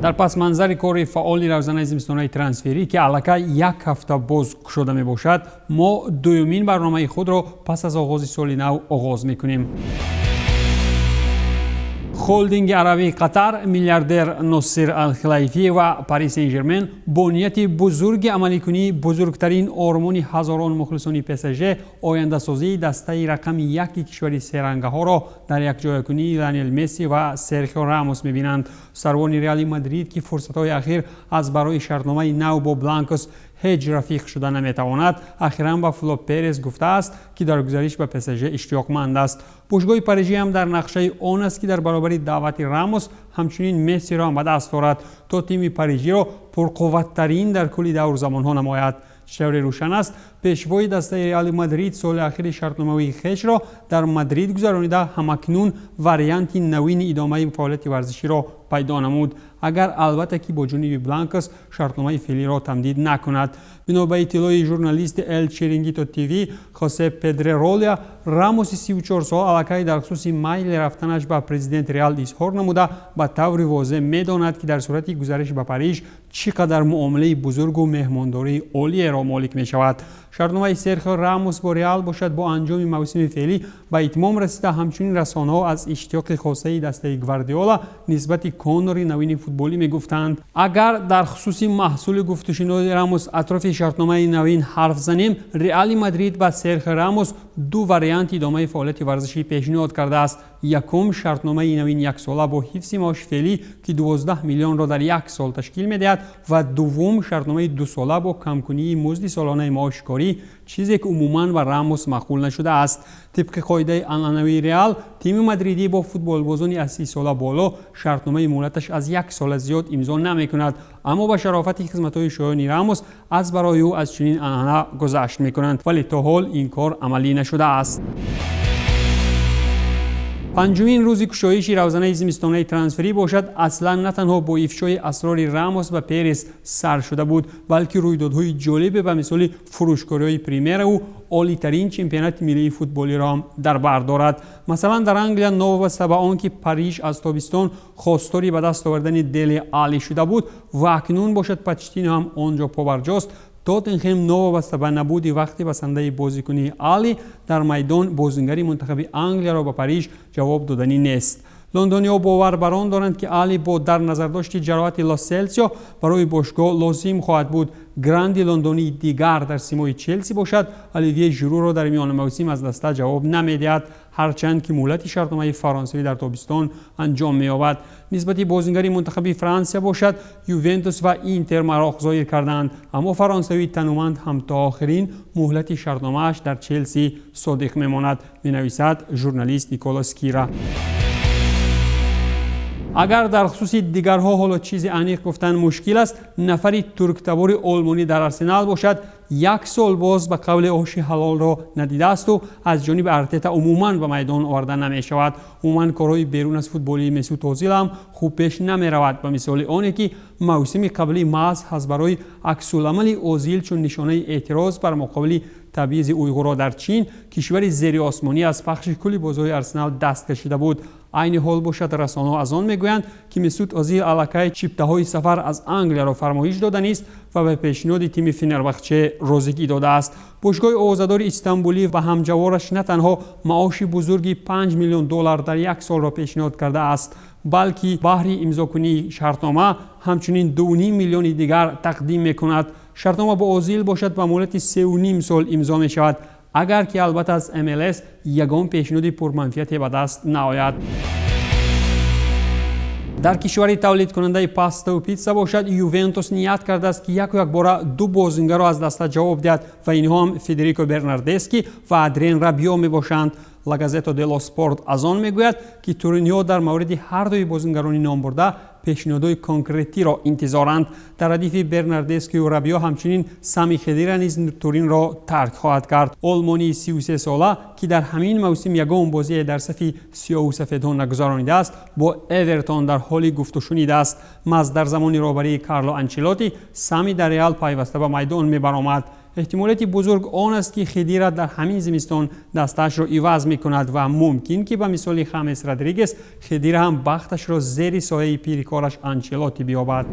Дар пасманзари кори фаъоли равзанаи зимистонаи трансферӣ, ки аллакай як ҳафта боз кушода мебошад, мо дуюмин барномаи худро пас аз оғози соли нав оғоз мекунем. Холдинги аравии Қатар, миллиардер Носир Алхилайфӣ ва Пари Сен-Жермен бо нияти бузурги амаликунии бузургтарин ормони ҳазорон мухлисони ПСЖ, ояндасозии дастаи рақами яки кишвари серангаҳоро дар якҷоякунии Лионел Месси ва Серхио Рамос мебинанд. Сарвони Реали Мадрид, ки фурсатҳои ахир аз барои шартномаи нав бо Бланкос ҳеҷ рафиқ шуда наметавонад, ахиран ба Фло Перес гуфтааст, ки дар гузариш ба ПСЖ иштиёқманд аст. Бошгоҳи Парижӣ ҳам дар нақшаи он аст, ки дар баробари даъвати Рамос ҳамчунин Мессиро ҳам ба даст орад, то тими Парижиро пурқувваттарин дар кулли давру замонҳо намояд. Чӣ рӯшан аст, пешвои дастаи Реали Мадрид соли ахири шартномавии хешро дар Мадрид гузаронида, ҳамакнун варианти навини идомаи фаъолияти варзиширо пайдо намуд, агар албатта ки бо ҷониби Бланкос шартномаи феълиро тамдид накунад. Бино ба иттилои журналисти Эл Черингито ТВ Хосе Педреролия, Рамоси 34 сол аллакай дар хусуси майли рафтанаш ба президенти Реал изҳор намуда, ба таври возеҳ медонад, ки дар сурати гузариш ба Париж чӣ қадар муомилаи бузургу меҳмондории олиеро молик мешавад. Шартномаи Серхио Рамос бо Реал бошад, бо анҷоми мавсими феълӣ ба итмом расида. Ҳамчунин расонаҳо аз иштиёқи хосаи дастаи Гвардиола нисбати конори навини футболӣ мегуфтанд. Агар дар хусуси маҳсули гуфтушуноди Рамос атрофи шартномаи навин ҳарф занем, Реали Мадрид ба Серхио Рамос ду варианти идомаи фаъолияти варзишӣ пешниҳод кардааст. Якум, шартномаи навин яксола бо ҳифзи маоши феълӣ, ки 12 миллионро дар як сол ташкил медиҳад, ва дуввум, шартномаи дусола бо камкунии музди солонаи маоши корӣ, чизе ки умуман ба Рамос маъқул нашудааст. Тибқи қоидаи анъанавии Реал, тими мадридӣ бо футболбозони аз 30 сола боло шартномаи муҳлаташ аз як сола зиёд имзо намекунад, аммо ба шарофати хизматҳои шоёни Рамос аз барои ӯ аз чунин анъана гузашт мекунанд, вале то ҳол ин кор амалӣ нашудааст. Панҷумин рӯзи кушоиши равзанаи зимистонаи трансферӣ бошад, аслан на танҳо бо ифшои асрори Рамос ба Перес сар шуда буд, балки рӯйдодҳои ҷолибе ба мисоли фурӯшкориҳои Примераву олитарин чемпионати миллии футболиро ҳам дар бар дорад. Масалан, дар Англия, новобаста ба он ки Париж аз тобистон хостори ба даст овардани Дели Али шуда буд ва акнун бошад Почтино ҳам он ҷо побарҷост, Тоттенхем новобаста ба набуди вақти басандаи бозикунии Али дар майдон, бозингари мунтахаби Англияро ба Париж ҷавоб доданӣ нест. Лондониҳо бовар бар он доранд, ки Али бо дар назардошти ҷароҳати Ло Селсио барои бошгоҳ лозим хоҳад буд. Гранди лондонии дигар дар симои Челси бошад, Оливье Жируро дар миёни мавсим аз даста ҷавоб намедиҳад, ҳарчанд ки муҳлати шартномаи фаронсавӣ дар тобистон анҷом меёбад. Нисбати бозингари мунтахаби Франсия бошад, Ювентус ва Интер мароқ зоҳир карданд, аммо фаронсавии тануманд ҳам то охирин муҳлати шартномааш дар Челси содиқ мемонад, менависад журналист Никола Скира. Агар дар хусуси дигарҳо ҳоло чизи аниқ гуфтан мушкил аст, нафари турктабори олмонӣ дар Арсенал бошад, як сол боз ба қавли оши ҳалолро надидаасту аз ҷониби Артета умуман ба майдон оварда намешавад. Умуман корҳои берун аз футболии Месут Озил ҳам хуб пеш намеравад, ба мисоли оне ки мавсими қаблӣ маҳз аз барои аксуламали Озил чун нишонаи эътироз бар муқобили табъизи уйғурро дар Чин, кишвари зериосмонӣ, аз пахши кулли бозиҳои Арсенал даст кашида буд. Айни ҳол бошад, расонаҳо аз он мегӯянд, ки Месут Озил аллакай чиптаҳои сафар аз Англияро фармоиш доданист ва ба пешниҳоди тими Фенербахче розигӣ додааст. Бошгоҳи овозадори Истанбулӣ ба ҳамҷавораш на танҳо маоши бузурги 5 миллион доллар дар як солро пешниҳод кардааст, балки баҳри имзокунии шартнома ҳамчунин 2,5 миллиони дигар тақдим мекунад. Шартнома бо Озил бошад, ба муҳлати 3,5 сол имзо мешавад, агар ки албатта аз МЛС ягон пешниҳоди пурманфиате ба даст наояд. Дар кишвари тавлидкунандаи паставу питса бошад, Ювентус ният кардааст, ки яку якбора ду бозингарро аз даста ҷавоб диҳад ва инҳо ҳам Федерико Бернардески ва Адрен Рабио мебошанд. Ла Газета дело Спорт аз он мегӯяд, ки туриниҳо дар мавриди ҳар дуи бозингарони номбурда пешниҳодҳои конкретиро интизоранд. Дар радифи Бернардескию Рабио ҳамчунин Сами Хедира низ Туринро тарк хоҳад кард. Олмонии 33 сола, ки дар ҳамин мавсим ягон бозие дар сафи сиёҳу сафедҳо нагузаронидааст, бо Эвертон дар ҳоли гуфтушунид аст. Маҳз дар замони роҳбарии Карло Анчелоти Сами дар Реал пайваста ба майдон мебаромад. Эҳтимолияти бузург он аст, ки Хедира дар ҳамин зимистон дастаашро иваз мекунад ва мумкин ки ба мисоли Хамес Родригес Хедира ҳам бахташро зери сояи пири кораш Анчелоти биёбад.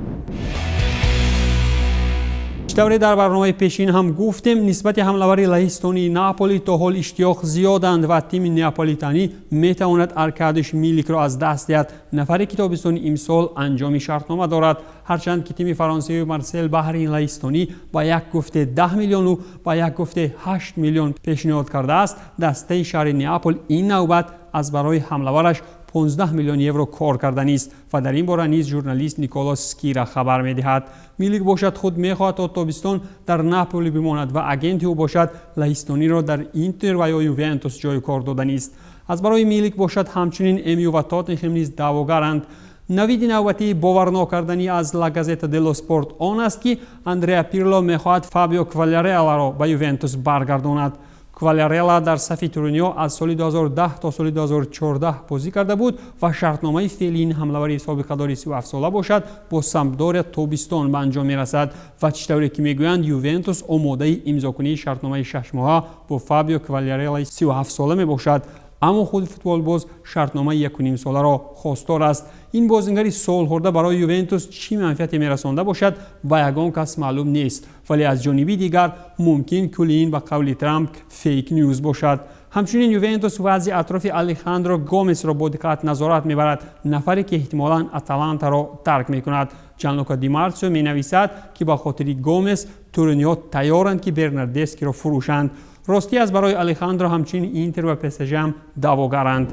Тавре дар барномаи пешин ҳам гуфтем, нисбати ҳамлавари лаҳистонии Наполи то ҳол иштиёқ зиёданд ва тими неаполитанӣ метавонад Аркадиш Миликро аз даст диҳад, нафаре ки тобистони имсол анҷоми шартнома дорад. Ҳарчанд ки тими фаронсавии Марсел баҳри ин лаҳистонӣ ба як гуфте 10 миллиону ба як гуфте 8 миллион пешниҳод кардааст, дастаи шаҳри Неапол ин навбат аз барои ҳамлавараш 15 миллион евро кор карданист ва дар ин бора низ журналист Николо Скира хабар медиҳад. Милик бошад, худ мехоҳад то тобистон дар Наполи бимонад ва агенти ӯ бошад, лаҳистониро дар Интер ва ё Ювентус ҷои кор доданист. Аз барои Милик бошад, ҳамчунин МЮ ва Тоттенхем низ даъвогаранд. Навиди навбатии боварнокарданӣ аз Ла Газета дело Спорт он аст, ки Андреа Пирло мехоҳад Фабио Квалярелларо ба Ювентус баргардонад. Квалярелла дар сафи Туринио аз соли 2010 то соли 2014 бозӣ карда буд ва шартномаи феълии ин ҳамлавари собиқадори 37-сола бошад, бо Сампдория тобистон ба анҷом мерасад ва чӣ тавре ки мегӯянд, Ювентус омодаи имзокунии шартномаи шашмоҳа бо Фабио Кваляреллаи 37-сола мебошад, аммо худи футболбоз шартномаи якунимсоларо хостор аст. Ин бозингари солхӯрда барои Ювентус чӣ манфиате мерасонда бошад, ба ягон кас маълум нест, вале аз ҷониби дигар мумкин кулли ин ба қавли Трамп fake news бошад. Ҳамчунин Ювентус вазъи атрофи Алехандро Гомесро бо диққат назорат мебарад, нафаре ки эҳтимолан Аталантаро тарк мекунад. Ҷанлука Димарсио менависад, ки ба хотири Гомес туриниҳо тайёранд, ки Бернардескиро фурӯшанд. Ростӣ, аз барои Алехандро ҳамчунин Интер ва ПСЖ ҳам даъвогаранд.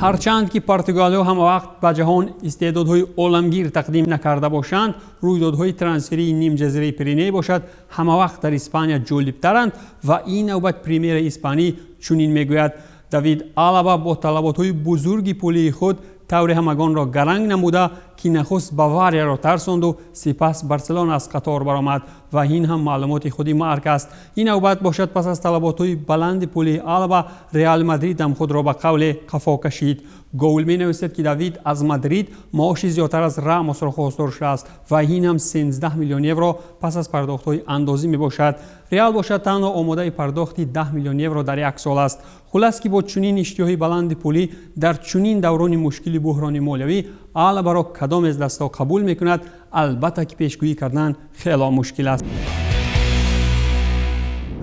Ҳарчанд ки португалиҳо ҳамавақт ба ҷаҳон истеъдодҳои оламгир тақдим накарда бошанд, рӯйдодҳои трансферии нимҷазираи Пиреней бошад, ҳамавақт дар Испания ҷолибтаранд ва ин навбат Премьераи испанӣ чунин мегӯяд: Давид Алаба бо талаботҳои бузурги пулии худ тавре ҳамагонро гаранг намуда, ки нахуст Баварияро тарсонду сипас Барселона аз қатор баромад ва ин ҳам маълумоти худи Марк аст. Ин навбат бошад, пас аз талаботҳои баланди пулии Алаба, Реал Мадрид ҳам худро ба қавле қафо кашид. Гоул менависад, ки Давид аз Мадрид маоши зиёдтар аз Рамосро хостор шудааст ва ин ҳам 13 миллион евро пас аз пардохтҳои андозӣ мебошад. Реал бошад, танҳо омодаи пардохти 10 миллион евро дар як сол аст. Хулас, ки бо чунин иштиёҳи баланди пулӣ дар чунин даврони мушкили буҳрони молиявӣ Алабаро кадом аз дастҳо қабул мекунад, албатта ки пешгӯӣ кардан хело мушкил аст.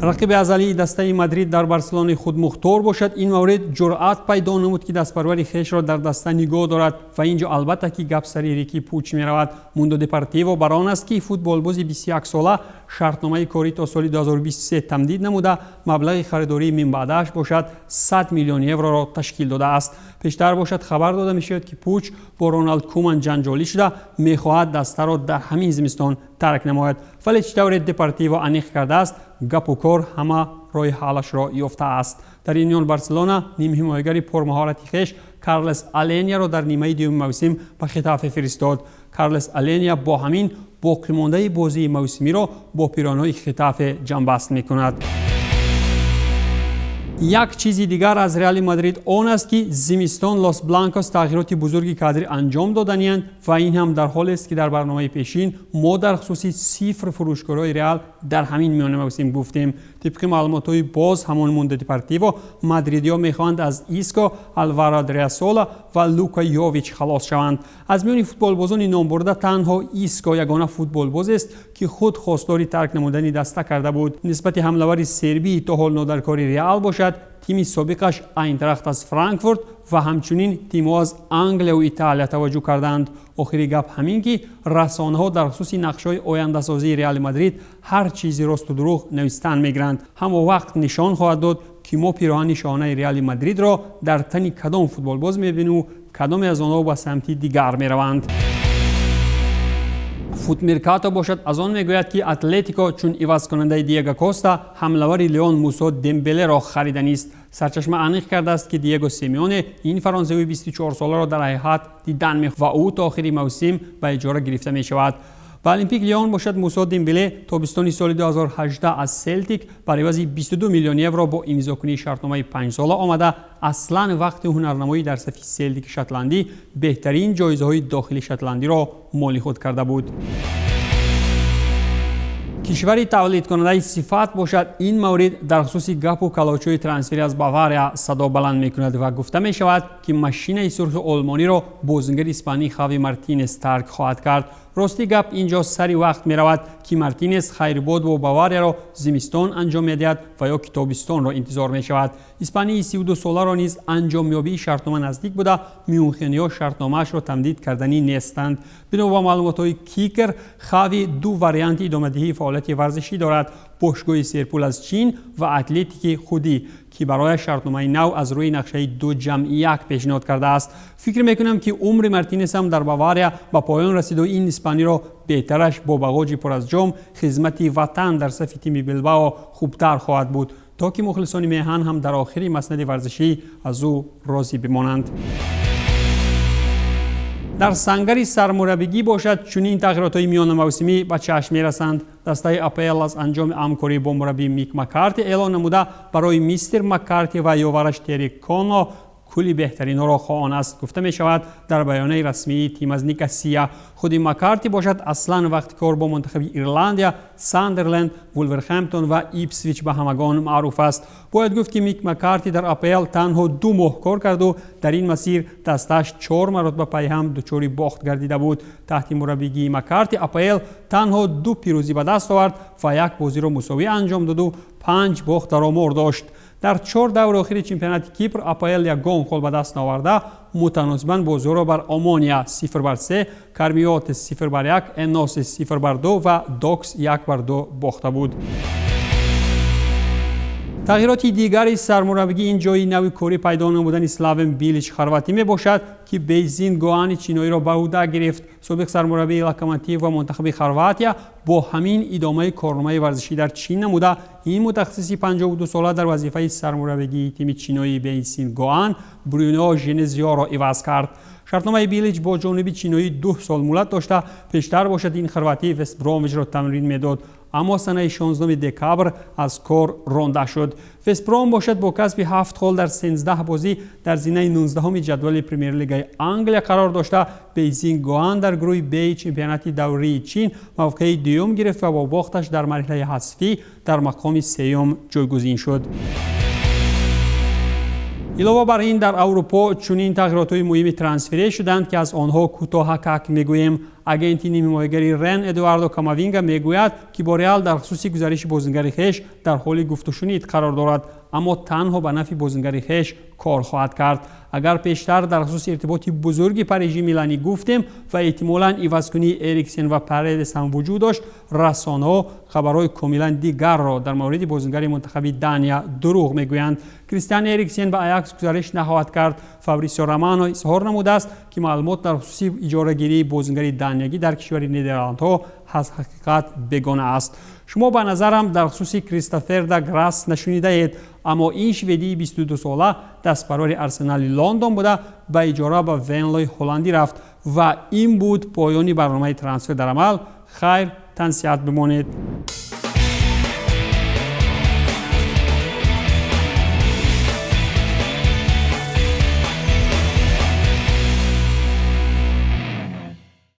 Рақиби азалии дастаи Мадрид дар Барселонаи худмухтор бошад, ин маврид ҷуръат пайдо намуд, ки дастпарвари хешро дар даста нигоҳ дорад ва ин ҷо албатта ки гап сари Рики Пуч меравад. Мундо Депортиво бар он аст, ки футболбози 21-сола шартномаи корӣ то соли 2023 тамдид намуда, маблағи харидории минбаъдааш бошад, 100 миллион евроро ташкил додааст. Пештар бошад, хабар дода мешавад, ки Пуч бо Роналд Куман ҷанҷолӣ шуда, мехоҳад дастаро дар ҳамин зимистон тарк намояд, вале чӣ тавре Депортиво аниқ кардааст, гапу кор ҳама роҳи ҳаллашро ёфтааст. Дар ин миён Барселона нимҳимоягари пурмаҳорати хеш Карлес Аленияро дар нимаи дуюми мавсим ба Хитафе фиристод. Карлес Аления бо ҳамин боқимондаи бозии мавсимиро бо пиронҳои Хитафе ҷамъбаст мекунад. Як чизи дигар аз Реали Мадрид он аст, ки зимистон Лос Бланкос тағйироти бузурги кадрӣ анҷом доданианд ва ин ҳам дар ҳолест, ки дар барномаи пешин мо дар хусуси сифр фурӯшгоҳҳои Реал дар ҳамин миёни мавсим гуфтем. Тибқи маълумотҳои боз ҳамон Мундо Депортиво, мадридиҳо мехоҳанд аз Иско, Алваро Дриасола ва Лука Йович халос шаванд. Аз миёни футболбозони номбурда танҳо Иско ягона футболбозест, ки худ хостори тарк намудани даста карда буд. Нисбати ҳамлавари сербии то ҳол нодаркори Реал бошад, тими собиқаш Айнтрахт аз Франкфурт ва ҳамчунин тимҳо аз Англияву Италия таваҷҷӯҳ карданд. Охири гап ҳамин, ки расонаҳо дар хусуси нақшҳои ояндасозии Реали Мадрид ҳар чизи росту дурӯғ навистан мегиранд. Ҳамо вақт нишон хоҳад дод, ки мо пироҳани шоҳонаи Реали Мадридро дар тани кадом футболбоз мебинему кадоме аз онҳо ба самти дигар мераванд. Футмеркато бошад, аз он мегӯяд, ки Атлетико чун ивазкунандаи Диего Коста ҳамлавари Леон Мусо Дембелеро хариданист. Сарчашма аниқ кардааст, ки Диего Семионе ин фаронсавии 24-соларо дар ҳайҳат дидан мехоҳад ва ӯ то охири мавсим ба иҷора гирифта мешавад. Ба Олимпик Лион бошад, Мусо Дембеле тобистони соли 2018 аз Селтик бар ивази 22 миллион евро бо имзокунии шартномаи панҷсола омада, аслан вақти ҳунарнамоӣ дар сафи Селтики шотландӣ беҳтарин ҷоизаҳои дохили шотландиро моли худ карда буд. Кишвари тавлидкунандаи сифат бошад, ин маврид дар хусуси гапу калочҳои трансфери аз Бавария садо баланд мекунад ва гуфта мешавад, ки машинаи сурхи олмониро бозингари испанӣ Хави Мартинес тарк хоҳад кард. Рости гап инҷо сари вақт меравад, ки Мартинес хайрбод бо Баварияро зимистон анҷом медиҳад ва ё ки тобистонро интизор мешавад. Испании 32 соларо низ анҷомёбии шартнома наздик буда, мюнхениҳо шартномаашро тамдид карданӣ нестанд. Бино ба маълумотҳои Кикер, Хави ду варианти идомадиҳии фаъолияти варзишӣ дорад: бошгоҳи серпул аз Чин ва Атлетики худӣ, ки барояш шартномаи нав аз рӯи нақшаи 2+1 пешниҳод кардааст. Фикр мекунам, ки умри Мартинесам дар Бавария ба поён расиду ин испаниро беҳтараш бо бағоҷи пур аз ҷом хизмати ватан дар сафи тими Билбао хубтар хоҳад буд, то ки мухлисони меҳан ҳам дар охири маснади варзишӣ аз ӯ розӣ бимонанд. Дар сангари сармураббигӣ бошад, чунин тағйиротҳои миёнамавсимӣ ба чашм мерасанд. Дастаи АПЛ аз анҷоми ҳамкорӣ бо мураббӣ Мик Маккарти эълон намуда, барои мистер Маккарти ва ёвараш Тери Коно кулли беҳтаринҳоро хоҳон аст, гуфта мешавад дар баёнаи расмии тим аз Никасия. Худи Маккарти бошад, аслан вақти кор бо мунтахаби Ирландия, Сандерленд, Вулверхэмптон ва Ипсвич ба ҳамагон маъруф аст. Бояд гуфт, ки Мик Маккарти дар АПЛ танҳо 2 моҳ кор карду дар ин масир дастааш чор маротиба пайҳам дучори бохт гардида буд. Таҳти мураббигии Маккарти АПЛ танҳо ду пирӯзӣ ба даст овард ва як бозиро мусовӣ анҷом доду панҷ бохт дар омор дошт. Дар чор даври охири чемпионати Кипр АПЛ ягон хол ба даст наоварда, мутаносибан бозиҳоро бар Омония 0-3, Кармиотес 0-1, Эносис 0-2 ва Докс 1-2 бохта буд. Тағйироти дигари сармураббигӣ ин ҷои нави корӣ пайдо намудани Славен Билич хорватӣ мебошад, ки Бейзин Гоани чиноиро ба ӯҳда гирифт. Собиқ сармураббии Локомотив ва мунтахаби Хорватия бо ҳамин идомаи корномаи варзишӣ дар Чин намуда, ин мутахассиси 52 сола дар вазифаи сармураббигии тими чиноии Бейсин Гоан Брюно Женезиоро иваз кард. Шартномаи Билич бо ҷониби чиноӣ 2 сол муҳлат дошта, пештар бошад ин хорватӣ Вестбромвичро тамрин медод, аммо санаи 16 декабр аз кор ронда шуд. Вестбром бошад, бо касби ҳафт хол дар 13 бозӣ дар зинаи 19-уми ҷадвали Премер-лигаи Англия қарор дошта, Бейзин Гоан дар гурӯҳи Б чемпионати даврии Чин мавқеи дуюм гирифт ва бо бохташ дар марҳилаи ҳазфӣ дар мақоми сеюм ҷойгузин шуд. Илова бар ин, дар Аврупо чунин тағйиротҳои муҳими трансферӣ шуданд, ки аз онҳо кӯтоҳакак мегӯем. Агенти нимҳимоягари Рен Эдуардо Камавинга мегӯяд, ки бо Реал дар хусуси гузариши бозингари хеш дар ҳоли гуфтушунид қарор дорад, аммо танҳо ба нафъи бозингари хеш кор хоҳад кард. Агар пештар дар хусуси иртиботи бузурги парижи миланӣ гуфтем ва эҳтимолан ивазкунии Эриксен ва Паредес ҳам вуҷуд дошт, расонаҳо хабарҳои комилан дигарро дар мавриди бозингари мунтахаби Дания дурӯғ мегӯянд. Кристиан Эриксен ба Аякс гузариш нахоҳад кард. Фабрисио Романо изҳор намудааст, ки маълумот дар хусуси иҷорагирии бозингари даниягӣ дар кишвари Нидерландҳо аз ҳақиқат бегона аст. Шумо ба назарам дар хусуси Кристофер да Грасс нашунидаед, аммо ин шведии 22-сола дастпарвари Арсенали Лондон буда, ба иҷора ба Венлои ҳолландӣ рафт. Ва ин буд поёни барномаи Трансфер дар амал. Хайр, тансиҳат бимонед.